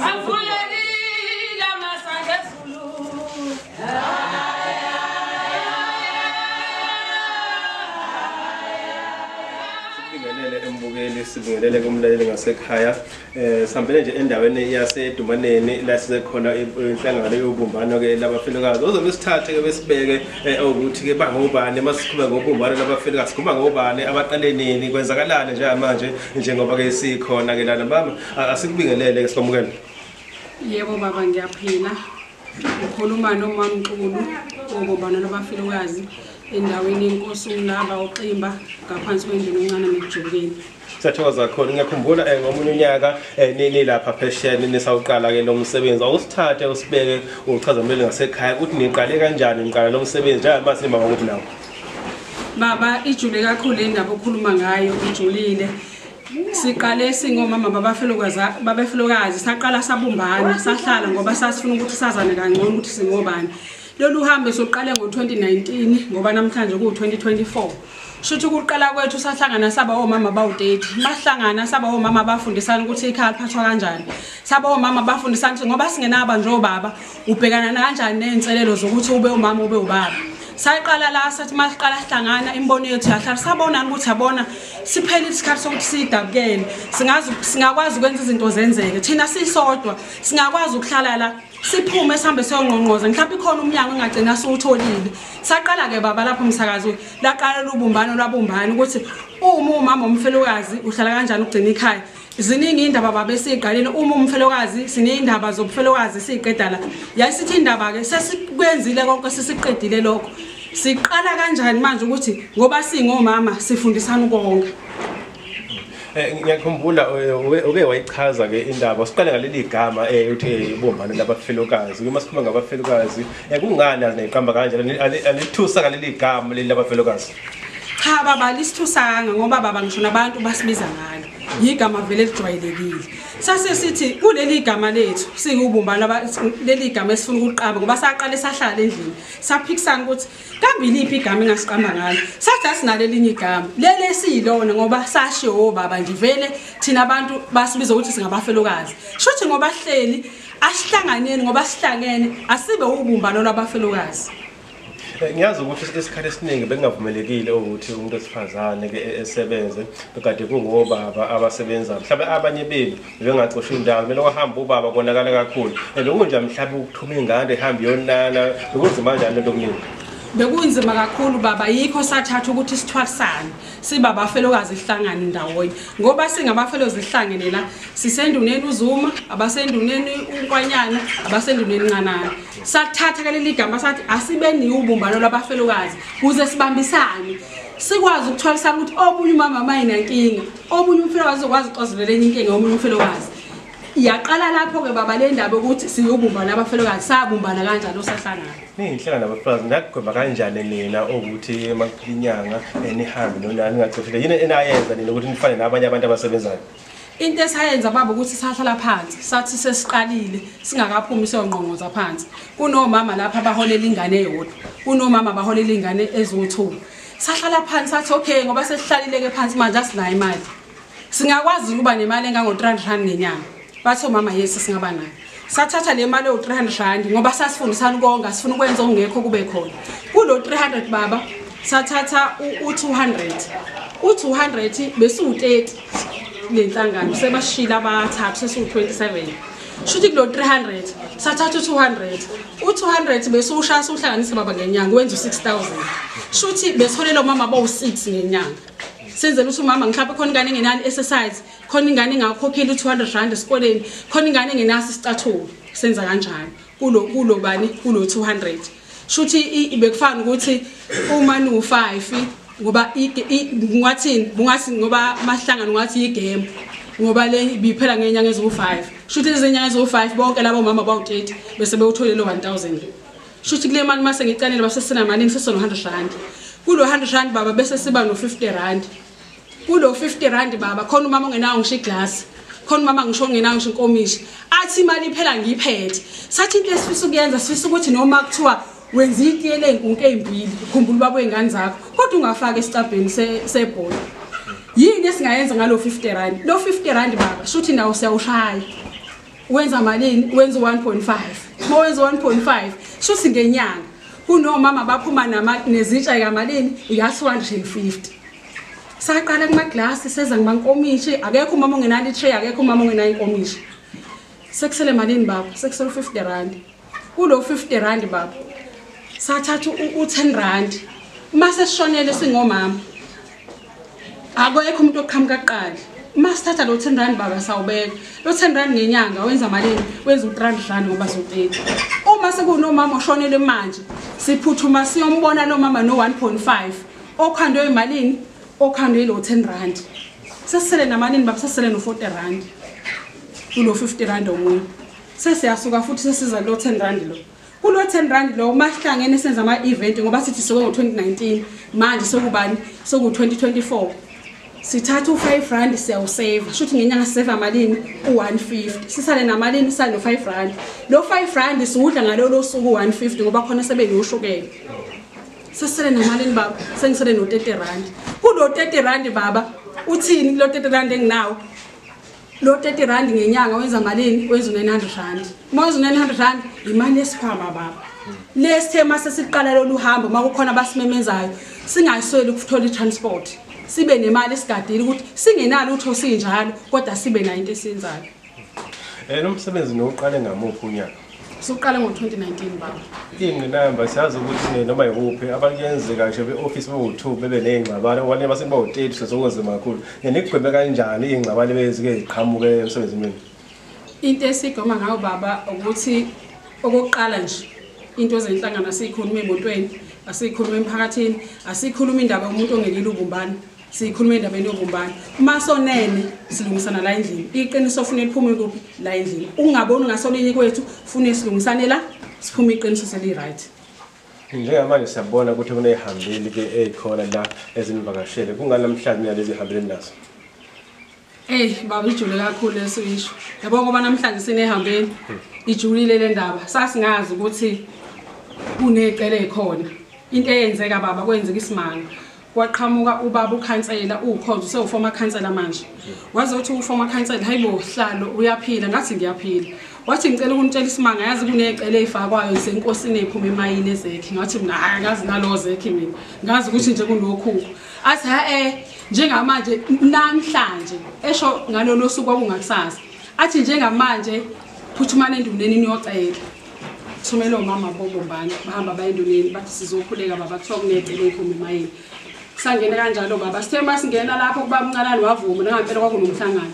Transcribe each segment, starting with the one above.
Avulekile amasango ezulu. Sibingelele embukeli, sibingelele kumlaleli ngasekhaya. Sihambele nje endaweni yaseDumaneni la sisekhona inhlangano yobumbano ke labafelokazi. Ozobe sithathe ke besibeke ukuthi ke bangobani masikhuluma ngobumbano labafelokazi, sikhuluma ngobani, abaqale nini, kwenzakalani njengamanje njengoba ke sikhona ke lana. Mama, asikubingelele ke, sikwamukele. Yebo baba, ngiyaphila. Ukhuluma noMamxulu wobumbano labafelokazi endaweni yenkosi uMlaba uXimba ngaphansi kwendlu encane nekujulukeni. Siyathokoza kakhulu. Ngiyakhumbula ngomunye unyaka nilapha phesheya nisawuqala ke lo msebenzi. Awusithathe usibeke uchaza umlilo ngasekhaya ukuthi niqale kanjani, niqala lo msebenzi njengoba sinima ukuthi nawo. Baba, ijule kakhulu le ndaba okhuluma ngayo, ijulile. Siqale singomama babefelokazi, saqala sabumbana, sahlala ngoba sasifuna ukuthi sazane kangcono ukuthi singobani. Lolu hambo soqale ngo-2019 ngoba namhlanje ku-2024. Shuthi ukuqala kwethu sahlangana saba omama bawu-30. Bahlangana saba omama bafundisana ukuthi ikhaya liphathwa kanjani. Saba omama bafundisana ukuthi ngoba singenaba nje obaba, ubhekana kanjani nezinselelo zokuthi ube umama ube ubaba. Sayiqala la sathi masiqala sihlangana imbono yethu yahlala, sabonana ukuthi yabona siphele isikhathi sokuthi sidabukele, singakwazi ukwenza izinto zenzeke thina sisodwa, singakwazi ukuhlala la siphume sihambe siyongqongqoza, mhlawumbe ikhona umnyango engagcina siwutholile. Saqala ke baba lapho umsakazo laqala lubumbano lwabumbana ukuthi uma umama umfelokazi uhlala kanjani ukugcina ikhaya. Ziningi indaba baba esiqalile, uma umfelokazi sineyindaba zobufelokazi siqeda la. Yayisithi indaba ke sesikwenzile konke, sesiqedile lokho. Siqala kanjani manje ukuthi ngoba singomama sifundisana ukonga. Ngiyakhumbula uke wayichaza ke indaba siqale ngaleli gama uthi ubumbano labafelokazi. Uma sikhuluma ngabafelokazi kungani azineqamba kanjani, alithusa ngaleli gama leli labafelokazi? Cha baba, lisithusanga ngoba baba ngisho nabantu basibiza ngalo. Igama vele lijwayelekile. Sase sithi kuleli gama lethu singubumbano leli gama esifuna ukuqamba ngoba saqale sahlala endlini saphikisana ukuthi kambe iliphi igama engasiqamba ngalo. Sathi asinalo elinye igama leli esiyilona ngoba sashiwo obaba nje vele thina abantu basibiza ukuthi singabafelokazi. Shuthi ngoba sihleli asihlanganeni, ngoba sihlangene asibe ubumbano lwabafelokazi. Ngiyazi ukuthi isikhathi esiningi bekungavumelekile ukuthi umuntu wesifazane ke esebenze, bekade kungobaba abasebenza, mhlawumbe abanye benu bengacoshwa indawo, kumele kuhambe ubaba konakala kakhulu. Bekunjani mhlawumbe ukuthuma ingane ihambe iyonana, bekunzima kanjani lento kuningi? Bekunzima kakhulu baba, yikho sathatha ukuthi sithwalisane siba abafelokazi sihlangane ndawonye ngoba singabafelokazi sihlangene la, sisenduneni uZuma, abasenduneni uNkwanyana, abasenduneni Ncanana. Sathatha ke leli gama sathi asibeni ubumbano lwabafelokazi kuze sibambisane sikwazi ukuthwalisana ukuthi omunye umama mayinankinga, omunye umfelokazi uzokwazi ukuxazulula enye inkinga omunye umfelokazi. Yaqala lapho ke baba le ndaba ukuthi siyobumbana abafelokazi, sabumbana kanjani osahlangana. Niyinhlangano nabafelokazi nakugwema kanjani nina ukuthi makuphela inyanga nihambe nonani ningacoshile? Yini enayenza nina ukuthi nifane nabanye abantu abasebenzayo? Into esayenza baba ukuthi sahlala phansi sathi sesiqalile singakaphumi siyongqongqoza phansi. Kunomama lapha abaholela ingane eyodwa, kunomama abaholela ingane eziwu-2. Sahlala phansi sathi okay ngoba sesihlalile ke phansi manje asinayo imali, singakwazi ukuba nemali engango-300 rand ngenyanga. Bathi omama yes singaba nayo. Sathatha le mali ewu-300 rand ngoba sasifundisana ukonga, sifuna ukwenza okungekho kube khona. Kulo 300 baba sathatha u-200, u-200 besiwu-30 le nhlangano, sebashila abathathu sesiwu-27. Shuthi kulo 300 sathatha u-200, u-200 besiwushaya siwuhlanganise baba ngenyanga wenza u-6000. Shuthi besiholela omama bawu-6 ngenyanga. Senzela ukuthi umama mhlawumbe khona ingane engenani exercise, khona ingane engakhokheli u-200 rand esikoleni, khona ingane engenaso isicathulo. Senza kanjani kulo bani kulo 200. Shuthi bekufana ukuthi uma nu-5 ngoba ungathini, ungathi ngoba mahlangano ungathi igame ngoba le ibiphela ngenyanga eziwu-5. Shuthi izinyanga eziwu-5 bonke labo mama bawu-30 bese bewutholile lo 1000. Shuthi kule mali mase ngicanele basesena malini, sesona 100 rand. Kulo 100 rand baba bese siba no 50 rand. Kulo 50 rand baba khona umama ongenawo ngisho iglass, khona umama ngisho ongenawo ngisho inkomishi, athi imali iphela ngiyiphethe. Sathi into esifisa ukuyenza, sifisa ukuthi noma kuthiwa wenza itiye ley'nkunku ey'mbili ukhumbula ubaba wey'ngane zakho, kodwa ungafaki esicabheni sebhola. Yini esingayenza ngalo 50 rand? Lo 50 rand baba shuthi nawo siyawushaya. Wenza malini? Wenza 1.5. Mawenza 1.5 shuthi ngenyanga kunomama baphuma nezitsha kamalini ya 250. Saqala kumaglasi seza ngimankomishi, akekho umama ongenalo i-tray, akekho umama ongenayo inkomishi. Sekusele malini baba? Sekusele 50 rand. Kulo 50 rand baba sathatha u10 rand. Mase sishonele singomama, akekho umuntu oqhamuka kuqala. Masithatha lo 10 rand baba sawubeka. Lo 10 rand ngenyanga wenza malini? Wenza u3 rand ngoba so30. Uma sekunomama oshonele manje, siphuthuma siyombona lo mama no 1.5 okhandwe imalini? Okhandwe lo 10 rand. Sesisele namalini baba? Sesisele no 40 rand. Kulo 50 rand omunye. Sesiyasuka futhi sesiza lo 10 rand lo. Kulo 10 rand lo masihlangene senza ama event ngoba sithi suke ngo2019 manje sokubani soku 2024. Sithatha u5 rand siyawusave. Shuthi ngenyanga sisave malini? U150. Sisale namalini? Sisale no5 rand. Lo 5 rand siwudla ngalolo suku u150 ngoba khona sebenoshukela. Sisale namalini baba? Sengisele no30 rand. Kulo 30 rand baba, uthini kulo 30 rand enginawo? Lo 30 rand ngenyanga wenza malini? Wenza 900 rand. Uma wenza 900 rand imali yesikhwama baba. Lesithe sesiqala lolu hambo makukhona abasimemezayo singayisweli ukuthola i-transport. Sibe nemali esigadile ukuthi singenalo utho sinjalo kodwa sibe nayo into esiyenzayo. Lo msebenzi noqale ngamuphi unyaka? Siqale ngo2019 baba. Ingqinamba siyazi ukuthi noma yikuphi abakuyenzeka nje be-office bowu2 bebe nezingxabano okanye basemba u30 sezokunzima kakhulu. Nikugweme kanjani ingxabano bezike ziqhamuke emsebenzini wenu? Into esigoma ngayo baba ukuthi okokuqala nje into ezenhlangano asikhuluma emotweni, asikhuluma emphakathini, asikhuluma indaba yomuntu ongelile ubumbano. Sikhuluma indabeni yobumbano. Uma sonene silungisana la endlini. Iqiniso ufuna liphume kuphi? La endlini. Ungaboni ngasolinye kwethu ufuna silungisane la, siphume iqiniso seli right. Njengamanje siyabona ukuthi kunezihambeli ke ezikhona la ezinivakashele. Kungani namhlanje nalezi zihambeli nazo? Baba ijule kakhulu lesisho. Yabo ngoba namhlanje sinehambeni ijulile le ndaba. Sasingazi ukuthi kunecele ekhona. Into eyenzeka baba kwenzeka isimanga. Kwaqhamuka ubaba ukhansela ukhonzo sewufoma khansela manje. Waze uthi ufoma khansela hayibo hlalo uyaphila, ngathi ngiyaphila. Wathi ngicela ukunitshela isimanga yazi kunecele ezifakwayo zenkosini ephuma emayini ezekhi. Ngathi mina hayi ngazi nalo zekhi mina. Ngazi ukuthi nje kunokhukho. Athi ha njengamanje namhlanje esho ngalolo suku kwakungakusasa. Athi njengamanje phuthumana enduneni niyocela. Thumela omama bobumbano bahamba baye enduneni bathi sizokhuleka baba kuthiwa kunecele ephuma emayini. Sangena kanjalo baba. Sithe masingena lapho kuba umncalane wavuma nangempela kwakunomhlangano.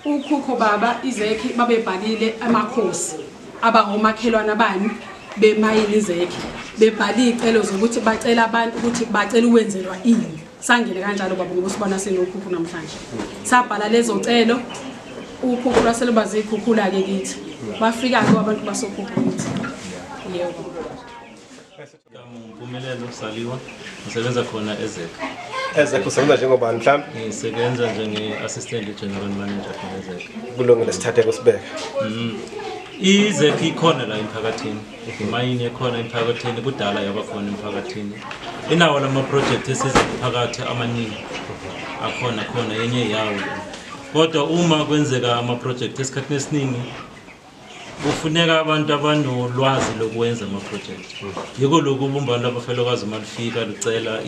Ukhukho baba izekhi babebhalile amakhosi abangomakhelwana bani bemayini izekhi bebhala icelo zokuthi bacela abantu ukuthi bacela ukwenzelwa ini. Sangene kanjalo baba ngoba sibona sinokhukho namhlanje. Sabhala lezo celo ukhukho lwaselubaze ikhukhula ke kithi. Bafika ke abantu basokhukho kithi. Yebo. Mpumelelo Saliwa, ngisebenza khona eZEC. EZEC usebenza njengobani mhlawumbe? Ngisebenza njenge-assistant general manager khona eZEC. Kulungile sithathe kusibeke. IZEC ikhona la emphakathini. Imayini ekhona emphakathini kudala yaba khona emphakathini. Inawo lama project esiza umphakathi amaningi akhona khona yenye yawo. Kodwa uma kwenzeka ama project esikhathini esiningi kufuneka abantu abanolwazi lokwenza ama project. Yiko lokhu ubumbano labafelokazi uma lufika lucela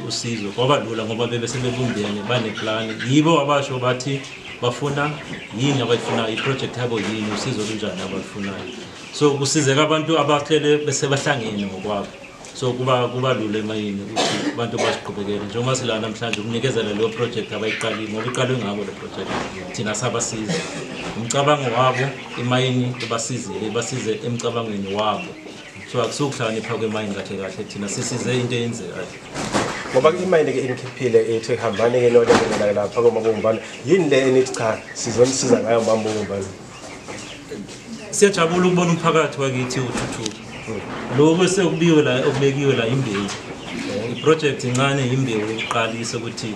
usizo kwaba lula ngoba bebe sebebumbene baneplan. Yibo abasho bathi bafuna yini abayifunayo, i-project yabo yini, usizo olunjani abalufunayo. So kusizeka abantu abahlele bese bahlangene ngokwabo. So kuba lula emayini ukuthi abantu basiqhubekele njengoba sila namhlanje ukunikezela leyo project abayiqalile ngoba iqalwe ngabo le project thina sabasiza. Umcabango wabo imayini ibasizile, ibasize emcabangweni wabo. So akusukuhlakanipha kwemayini kahle kahle thina sisize into eyenzekayo. Ngoba imayini ke inikhiphile ethe hambane ke nolekelela lapha komabumbano. Yini le enithi cha sizonisiza ngayo mabumbano? Siyajabula ukubona umphakathi wakithi uthuthuka. Lokho sekubiwe la okubekiwe la imbewu. I-project incane imbewu yokuqalisa ukuthi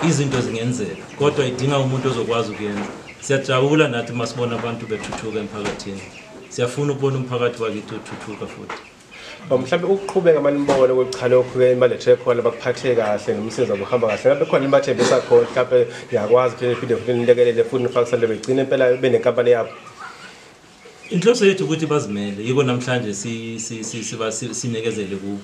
izinto zingenzeka kodwa idinga umuntu ozokwazi ukuyenza. Siyajabula nathi masibona abantu bethuthuka emphakathini. Siyafuna ukubona umphakathi wakithi uthuthuka futhi. Mhlawumbe ukuqhubeka manibona ukuthi cha lokhu ke imalethe khona bakuphathe kahle nomsebenzi wabo uhamba kahle. Ngabe khona nibathembisa khona mhlawumbe niyakwazi phinde futhi nilekelele futhi nifake isandla begcine impela benenkampani yabo. Inhloso yethu ukuthi bazimele, yiko namhlanje sinikezele kubo.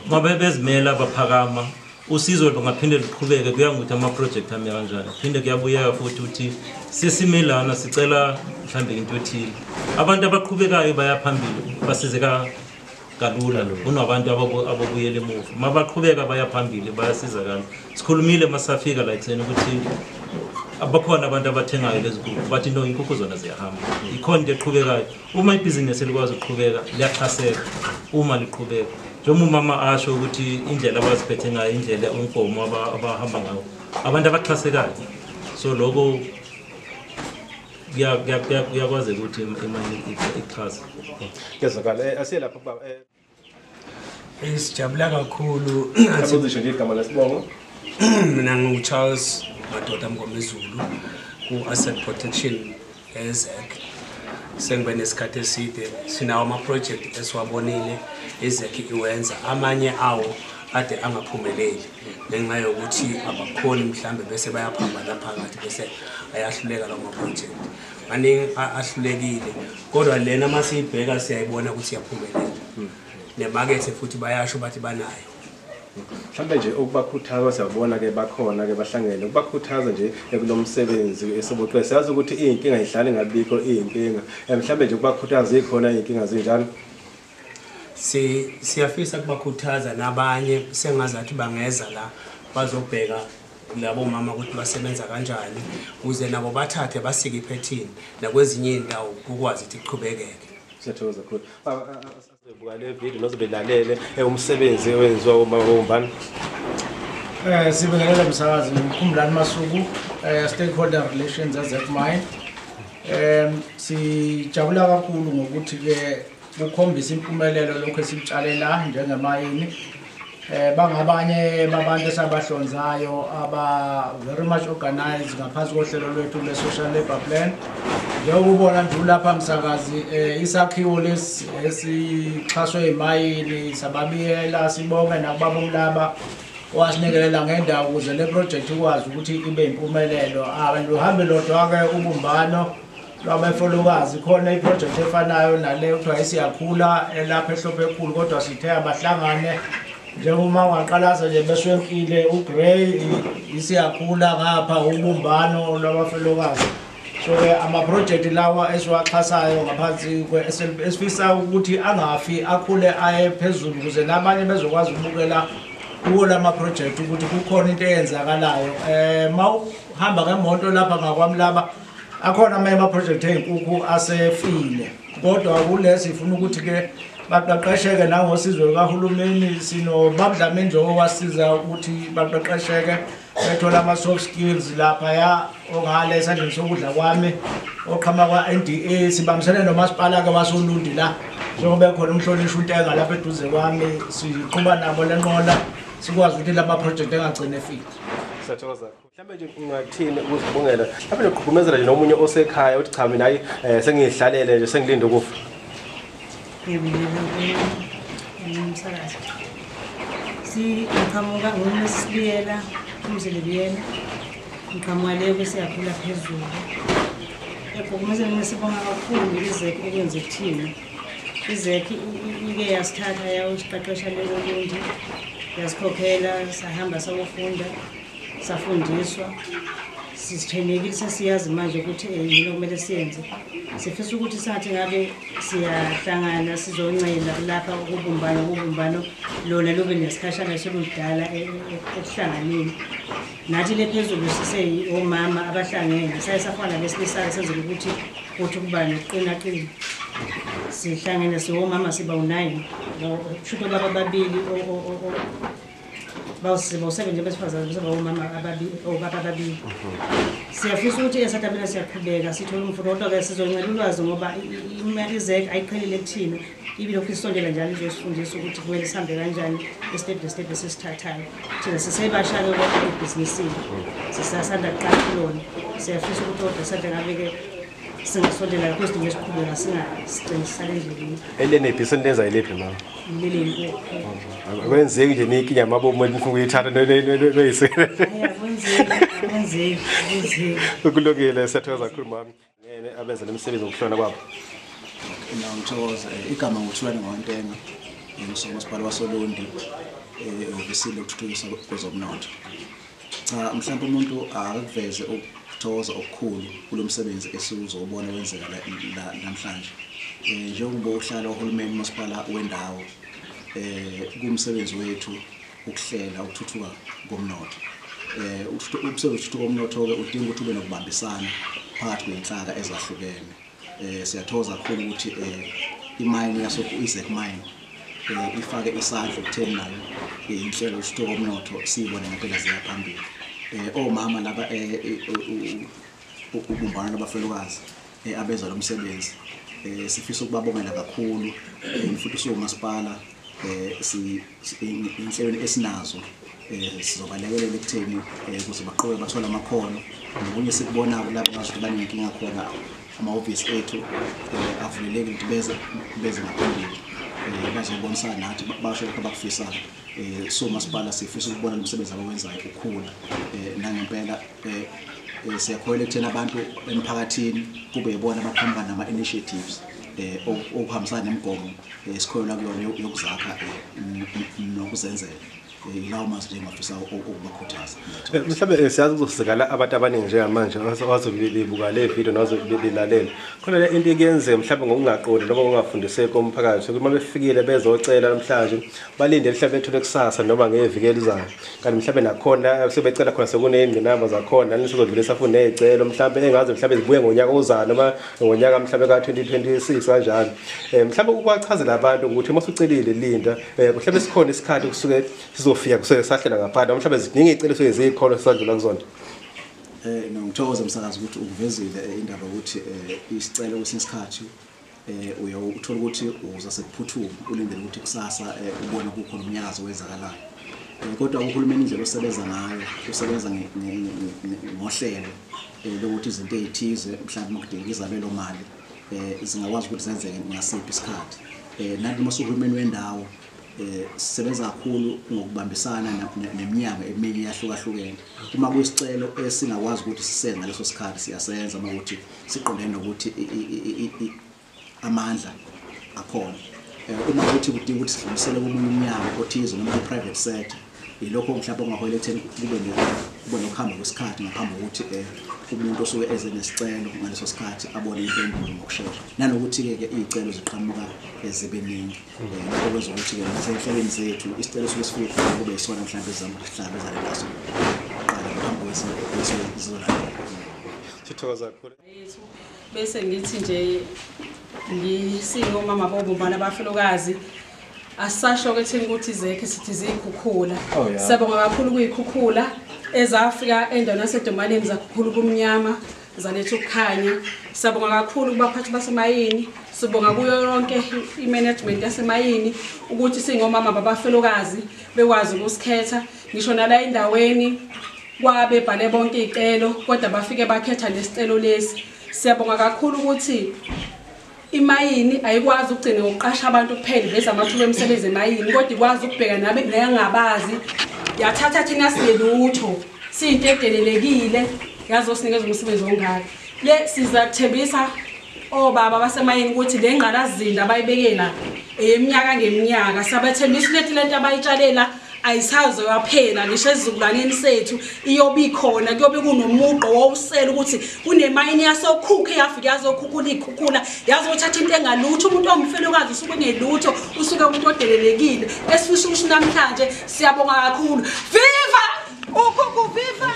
Ngoba bezimela baphakama, usizo lungaphinde luqhubeke kuya ngokuthi ama-project ami kanjani. Phinde kuyabuyeka futhi ukuthi sesimelana sicela mhlambe into ethile. Abantu abaqhubekayo baya phambili basizeka kalula kunabantu ababuyela emuva. Mabaqhubeka baya phambili bayasizakala. Sikhulumile masafika la ekuseni ukuthi abakhona abantu abathengayo lezi nkukhu bathi no, inkukhu zona ziyahamba. Ikhona into eqhubekayo. Uma ibhizinisi likwazi ukuqhubeka liyaxhaseka uma liqhubeka. Njengoba umama asho ukuthi indlela abaziphethe ngayo, indlela umgomo abahamba ngawo, abantu abaxhasekayo. So lokho kuyakwazi ukuthi imali ixhase. Kuyezwakala. Asiye lapha baba. Sijabula kakhulu. Asizisho nje igama lesibongo. Mina ngingu-Charles Madoda Mngomezulu ku-Asset Protection eZEC. Sengibe nesikhathi eside sinawo ama-project esiwabonile iZEC iwenza, amanye awo ade angaphumeleli ngenxa yokuthi abakhoni mhlambe bese bayaphambana phakathi bese ayahluleka lawo ma-project. Maningi ahlulekile, kodwa lena masiyibheka siyayibona ukuthi iyaphumelela. Nemakethe futhi bayasho bathi banayo. Mhlawumbe nje ukubakhuthaza, siyabona ke bakhona ke bahlangene, ukubakhuthaza nje kulomsebenzi esobuqe. Siyazi ukuthi iy'nkinga ihlale ngabikho iy'nkinga. Mhlawumbe nje ukubakhuthaza ikhona iy'nkinga zinjalo. Siyafisa ukubakhuthaza nabanye sengazathi bangeza la bazobheka labo mama ukuthi basebenza kanjani ukuze nabo bathathe basike iphethini nakwezinye iy'ndawo kukwazi ukuthi kuqhubekeke. Siyathokoza kakhulu. Buka le video nozobelalele umsebenzi owenziwa ubumbano. Sibingelele msakazi, Ngikhumbulani Masuku, stakeholder relations eZEC Mine. Sijabula kakhulu ngokuthi ke kukhombisa impumelelo lokho esikutshalela njengemayini. Bangabanye babantu esabahlonzayo aba very much organized ngaphansi kohlelo lwethu le social labor plan. Njengoba ubona nje ulapha msakazi, isakhiwo lesi esixhaswe imayini sababiyela, sibonge nakubaba uMlaba owasinikelela ngendawo ukuze le project ikwazi ukuthi ibe impumelelo. Luhambe lodwa ke ubumbano lwabefolokazi, khona iproject efanayo nale kuthiwa isiyakhula elapha ehlophe ekhulu, kodwa sithe abahlangane njengoba ungaqalaza nje beswenkile uGrey isiyakhula ngapha ubumbano lwabafelokazi. So ke ama-project lawa esiwaxhasayo ngaphansi kwe-SLP esifisa ukuthi angafi, akhule aye phezulu ukuze nabanye bezokwazi ukubukela kuwo lama-project ukuthi kukhona into eyenzakalayo. Mawuhamba ngemoto lapha ngakwaMlaba akhona amanye ama-project ey'nkukhu asefile, kodwa kulesi ifuna ukuthi ke baqeqesheke nangosizo lukahulumeni. SinoBaba Dlamini nje owasiza ukuthi baqeqesheke bethola ama-soft skills laphaya ongale esandleni sokudla kwami oqhamuka kwa-NDA. Sibambisene nomasipala-ke wasoLundi la, njengoba ekhona umhlonishwa uNtenga lapha eduze kwami, siqhuba nabo le nqola sikwazi ukuthi la ma-project engagcine efile. Siyathokoza kakhulu. Mhlawumbe nje ungathini ukuzibongela, mhlawumbe nokugqugqumezela nje nomunye osekhaya uthi cha mina hayi sengiyihlalele nje sengilinde ukufa. Umsakazi siqhamuka ngoMsibiyela uMzilibiyela, ngiqhamuka le kwesiyakhula phezulu. Egqugqumezeleni sibonga kakhulu iZEC ekwenze kuthina. iZEC ike yasithatha yayosiqeqesha le Olundi, yasikhokhela, sahamba sayofunda, safundiswa, sisithenekile, sesiyazi manje ukuthi yini okumele siyenze. Sifisa ukuthi sathi ngabe siyahlangana sizoncela lapha ukubumbano lona lube nesikhashana soludala ekuhlanganeni. Nathi le phezulu siseyomama abahlangene saye safana besilisa senzela ukuthi kuthi kuba nokuqinaqina. Sihlangene siwomama siba u9, kusho baba ababili bawusebenze nje besifazane bese bawomama ababili obaba ababili. Siyafisa ukuthi eSatabela siyaqhubeka sithole umfundo, kodwa ke sizoncela ulwazi ngoba iZEC ayiqhelile kuthina, ibilokhu isondela njalo izosifundisa ukuthi kumele sihambe kanjani step by step esisithathayo. Thina sisebasha-ke kodwa ebhizinisini sisasanda kuqala kulona. Siyafisa ukuthi kodwa sathi ngabe-ke Singasondela kakhulu, sidinge siqhubeka singasigcini sisale endleleni. Elenebhisi lenza ilephi mama? Leli. Akwenzeki nje nikinya amabomu enifuna ukuyithatha noyisele. Akwenzeki, akwenzeki. Kulungile, siyathokoza kakhulu mama. Ngene abenza lemisebenzi ngokuhlona kwabo. Mina ngithokoza igama nguThulani Ngwantenga, ngisomasipala wasoLundi ehhovisi lokuthuthukiswa kwezomnotho. Cha, mhlawumbe umuntu akakuveze ukuthokoza okukhulu kulo msebenzi esizobona wenzeka namhlanje. Njengoba uhlala uhulumeni umasipala wendawo, kumsebenzi wethu ukuhlela ukuthuthuka komnotho. Umsebenzi wokuthuthuka komnotho-ke udinga ukuthi ube nokubambisana phakathi kwey'nhlaka ezahlukene. Siyathokoza kakhulu ukuthi imayini yaso-Izek Mine ifake isandla ekutheni nayo inhlelo yokuthuthuka komnotho siyibone ngempela ziya phambili. Omama laba ubumbano labafelokazi abenza lo msebenzi, sifisa ukubabongela kakhulu, futhi siwumasipala inhlelo esinazo sizobalekelela ekutheni ukuze baqhubeke bathole amakhono. Nokunye sikubonayo lapho ngathi banenkinga khona, amahhovisi ethu avulelekile ukuthi beze ngaphambili, bazobonisana nathi basho lokho abakufisayo. So masipala sifisa ukubona lo msebenzi abawenzayo ukhula, nangempela siyakholelwa ekutheni abantu emphakathini kube yibona abaqhamuka nama-initiatives okuhambisana nemigomo esikholelwa kuyona yokuzakha nokuzenzela. Lawo mazwi nje ngingafisa ukubakhuthaza. Mhlawumbe siyazi kuzosizakala abantu abaningi njengamanje abazobe bebuka le video nabazobe belalela. Khona le into ekuyenzeka mhlawumbe ngokungaqondi noma ngokungafundiseki komphakathi ukuthi uma befikile bezocela namhlanje balinde mhlawumbe bethole kusasa noma ngeviki elizayo. Kanti mhlawumbe nakhona sebecela khona sekuney'ngqinamba zakhona nisizodlulisa futhi ney'celo mhlawumbe engaze mhlawumbe zibuye ngonyaka ozayo noma ngonyaka mhlawumbe ka-2026 kanjalo. Mhlawumbe ukubachazela abantu ukuthi uma usucelile linda, mhlawumbe sikhona isikhathi kusuke sizofika kusuke sahlela ngaphandle, mhlawumbe ziningi iy'celo esuke ziyikhona sisadlula kuzona. Ngithokoza msakazi ukuthi ukuvezile indaba yokuthi isicelo kwesinye isikhathi uye uthola ukuthi uza sekuphuthuma ulindele ukuthi kusasa ubone kukhona umnyakazo owenzakalayo. Kodwa uhulumeni indlela osebenza ngayo usebenza ngohlelo lokuthi izinto ey'thize mhlawumbe uma kudingeka izabelo mali zingakwazi ukuthi zenzeke ngasiphi isikhathi. Nathi uma uhulumeni wendawo sisebenza kakhulu ngokubambisana neminyango eminye eyahlukahlukene. Uma kuyisicelo esingakwazi ukuthi sisenze ngaleso sikhathi siyasenza, uma ukuthi siqondene nokuthi amandla akhona. Uma kuthi kudinga ukuthi sidlulisele komunye umnyango othize noma ku-private sector, yilokho mhlawumbe okungaholela ekutheni kube nokuhamba kwesikhathi ngaphambi kokuthi umuntu osuke eze nesicelo ngaleso sikhathi abone impendulo ngokushesha. Nanokuthi-ke iy'celo ziqhamuka zibe ningi, lokho kwenza ukuthi-ke nasezinhlelweni zethu isicelo suke sifike kube yisona mhlawumbe esizama ukuthi sihlangabezane naso kuqala ngaphambi kwezizolandela. Sithokoza kakhulu. Bese ngithi nje ngisingomama bobumbano abafelokazi, asisasho ke thina ukuthi izekhe sithi ziyikhukhula. Siyabonga kakhulu kuyikhukhula ezafika endaweni yaseDumaneni zakhukhula ubumnyama zaletha ukukhanya. Siyabonga kakhulu kubaphathi basemayini, sibonga kuyo yonke i-management yasemayini ukuthi singomama babafelokazi bekwazi ukusikhetha. Ngisho nala endaweni kwabebhale bonke iy'celo kodwa bafike bakhetha lesicelo lesi. Siyabonga kakhulu ukuthi imayini ayikwazi ukugcina ngokuqasha abantu kuphela iveza amathuba emisebenzi emayini, kodwa ikwazi ukubheka nabe nayangabazi yathatha thina sinelutho siyinto edelelekile yazosinikeza umsebenzi ongaka. Le sizakuthembisa obaba basemayini ukuthi le ngqalasizinda abayibekela eminyaka ngeminyaka, siyabathembisa ukuthi lento abayitshalela ayisazoyaphela ngisho esizukulwaneni sethu iyobe ikhona. Kuyobe kunomugqo wowusela ukuthi kunemayini yasokhukhu eyafika yazokhukhula iy'khukhula yazothatha into engalutho. Umuntu owumfelokazi usuke engelutho, usuke umuntu odelelekile. Esifisa ukuthi namhlanje siyabonga kakhulu. Viva ukhukhu, viva!